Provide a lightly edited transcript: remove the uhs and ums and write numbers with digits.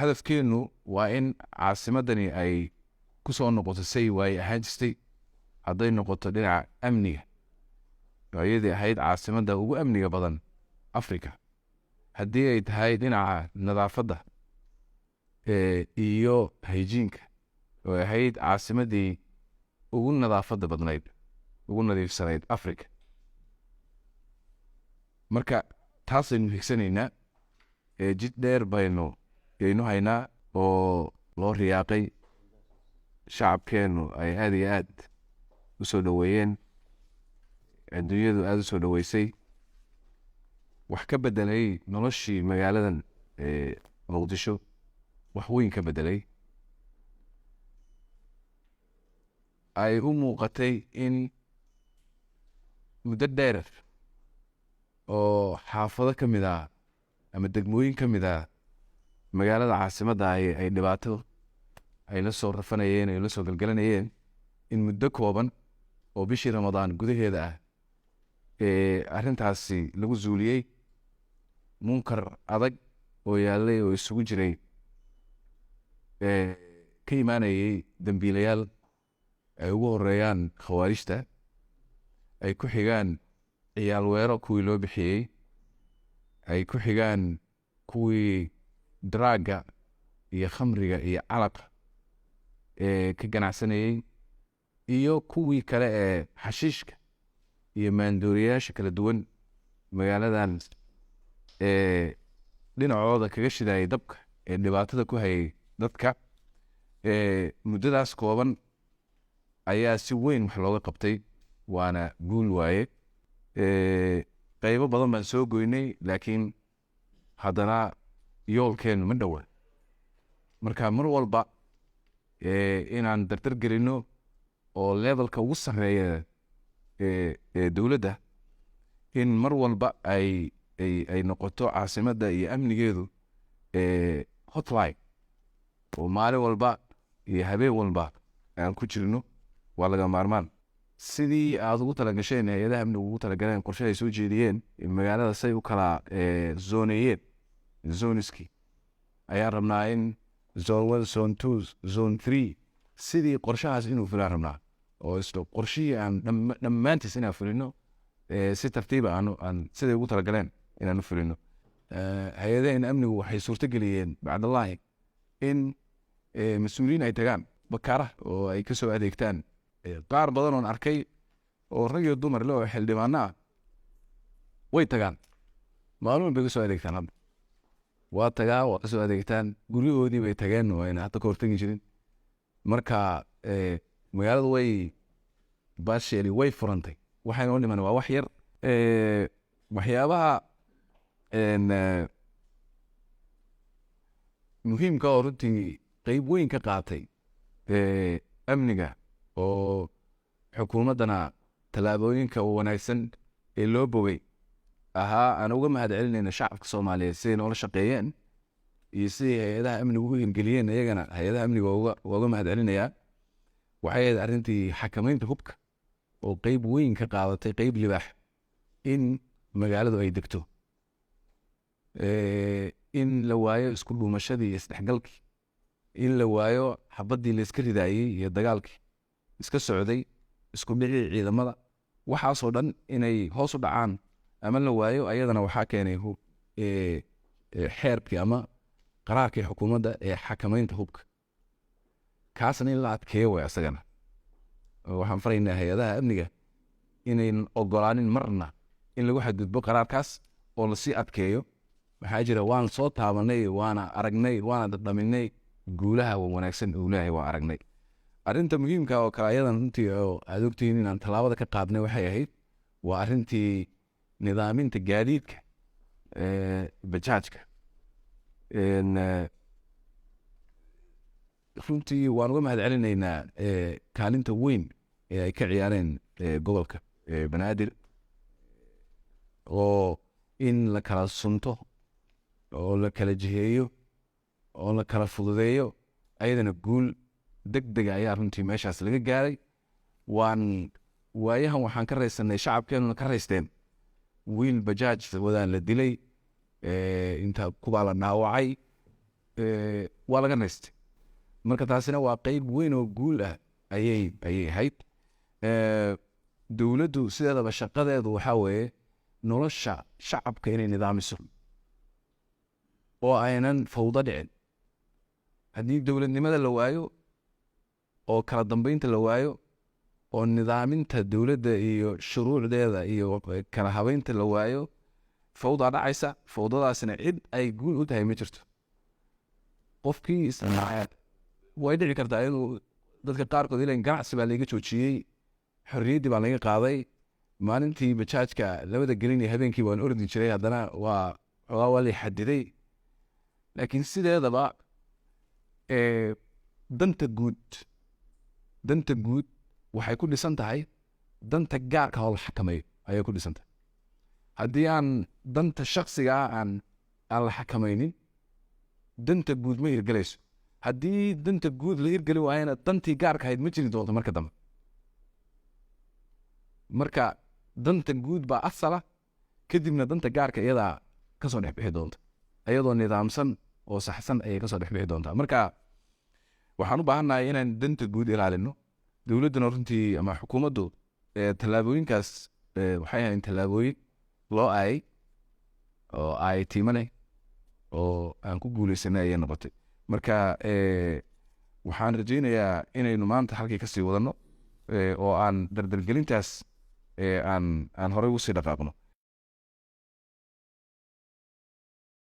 Hadafkeennu waa in caasimadani ay ku soo noqoto say waaye ahaan jirtay, hadday noqoto dhinaca amniga oo iyadii ahayd caasimadda ugu amniga badan Africa, haddii ay tahay dhinaca nadaafadda iyo hygiene-ka oo ahayd caasimaddii ugu nadaafadda badnayd, ugu nadiifsanayd Africa. Marka taasaynu higsanaynaa. Jid dheer baynu haynaa oo loo riyaaqay, shacabkeennu ay aada iyo aad u soo dhoweeyeen, adduunyadu aada u soo dhoweysay, wax ka bedelay noloshii magaaladan Muqdisho, wax weyn ka bedelay. Ay u muuqatay in muddo dheer oo xaafado ka mid ah ama degmooyin ka mid ah magaalada caasimadda ay dhibaato ay la soo rafanayeen, ay la soo galgalanayeen, in muddo kooban oo bishii Ramadaan gudaheeda ah ee arrintaasi lagu zuuliyey munkar adag oo yaallay oo isugu jiray ka imaanayay dambiilayaal ay ugu horeeyaan khawaarijta, ay ku xigaan ciyaal weero kuwii loo bixiyey, ay ku xigaan kuwii draaga iyo khamriga iyo calaqa ee ka ganacsanayey, iyo kuwii kale ee xashiishka iyo maandooriyayaasha kala duwan magaaladan ee dhinacooda kaga shidayay dabka ee dhibaatada ku hayay dadka. Muddadaas kooban ayaa si weyn wax looga qabtay, waana guul waaye. Qeybo badan baan soo goynay, laakiin haddana yoolkeenu ma dhowa. Marka mar walba inaan dardar gelino oo levelka ugu sarreeya ee dowladda in mar walba ay noqoto caasimadda iyo amnigeedu hotline oo maalin walba iyo habeen walba aan ku jirno waa laga maarmaan. Sidii aada ugu talagasheen, hay-adaha amnigu ugu talagaleen, qorshe ay soo jeediyeen, magaalada say u kala zoneeyeen, zoneski ayaan rabnaa in zone 1, zone 2, zone 3, sidii qorshahaas inuu fulaan rabnaa, oo isla qorshihii aan dhammaantiis inaan fulino si tartiiba aan siday ugu talagaleen inaan u fulino. Hay-adaheen amnigu waxay suurto geliyeen bacdallahi in mas-uuliyiin ay tagaan bakaaraha oo ay kasoo adeegtaan. Qaar badan oon arkay oo rag iyo dumar le oo xildhibaano ah way tagaan, maalin bay kasoo adeegtaan. Hadda waa tagaa, waa kasoo adeegtaan, guryahoodii bay tageen oo ayna hadda ka hortegi jirin. Marka magaaladu way baasheeli, way furantay, waxayna u dhiman waa wax yar. Waxyaabaha muhiimka oo runtii qeyb weyn ka qaatay amniga oo xukuumaddana tallaabooyinka wanaagsan ee loo bogay ahaa, aan uga mahad celinayna shacabka Soomaaliyeed siday noola shaqeeyeen iyo siday hay-adaha amnigu u hirgeliyeen, iyagana hay-adaha amniga waa uga mahad celinayaa, waxay ahayd arrintii xakameynta hubka oo qeyb weyn ka qaadatay, qeyb libaax, in magaaladu ay degto, in la waayo isku dhuumashadii iyo isdhexgalkii, in la waayo xabaddii la iska ridaayey iyo dagaalkii iska socday, isku dhicii ciidamada, waxaasoo dhan inay hoos u dhacaan ama la waayo. Ayadana waxaa keenay xeerkii ama qaraarkii xukuumadda ee xakameynta hubka, kaasna in la adkeeyo way. Asagana waxaan faraynaa hay-adaha amniga inayn ogolaanin marna in lagu xadgudbo qaraarkaas oo lasii adkeeyo. Maxaa jira, waan soo taabanay, waana aragnay, waana dhadhaminay guulaha wanaagsan uu leeyahay, waan aragnay. Arrinta muhiimka oo kale ayadan runtii oo aad ogtihiin inaan tallaabada ka qaadnay waxay ahayd waa arrintii nidaaminta gaadiidka bajaajka. Runtii waan uga mahad celinaynaa kaalinta weyn ee ay ka ciyaareen gobolka Banaadir, oo in la kala sunto oo la kala jiheeyo oo la kala fududeeyo, ayadana guul deg dega ayaa runtii meeshaas laga gaaray. Waan waayahan waxaan ka raysanay, shacabkeenuna ka raysteen, wiil bajaaj wadaan la dilay, inta kubaa la dhaawacay. Waa laga naystay. Marka taasina waa qeyb weyn oo guul ah ayay ahayd. Dowladdu sideedaba shaqadeedu waxaa weeye nolosha shacabka inay nidaamiso oo aynan fawdo dhicin. Haddii dowladnimada la waayo oo kala dambeynta la waayo oo nidaaminta dowladda iyo shuruucdeeda iyo kala habeynta la waayo, fawdaa dhacaysa. Fawdadaasna cid ay guul u tahay ma jirto. Qofkii way dhici kartaa inuu dadka qaarkood ilan ganacsi baa layga joojiyey, xorriyaddii baa laga qaaday, maalintii bajaajka labada gelin iyo habeenkii waan ordi jiray, haddana waa xoogaa waa lay xadiday. Laakiin sideedaba danta guud waxay ku dhisan tahay danta gaarka oo la xakameeyo ayay ku dhisan tahay. Haddii aan danta shaksiga ah aan la xakamaynin, danta guud ma hirgelayso. Haddii danta guud la hirgeli waayana, dantii gaarka ahayd ma jiri doonto marka dambe. Marka danta guud baa asala, kadibna danta gaarka iyadaa kasoo dhex bixi doonta, iyadoo nidaamsan oo saxsan ayay kasoo dhex bixi doontaa. Marka waxaan u baahannahay inaan danta guud ilaalino. Dowladduna runtii ama xukuumaddu tallaabooyinkaas waxay ahayn tallaabooyin loo aayay oo aayatiimo leh oo aan ku guuleysanay ayay noqotay. Marka waxaan rajaynayaa inaynu maanta halkii kasii wadano oo aan dardargelintaas aan horey usii dhaqaaqno.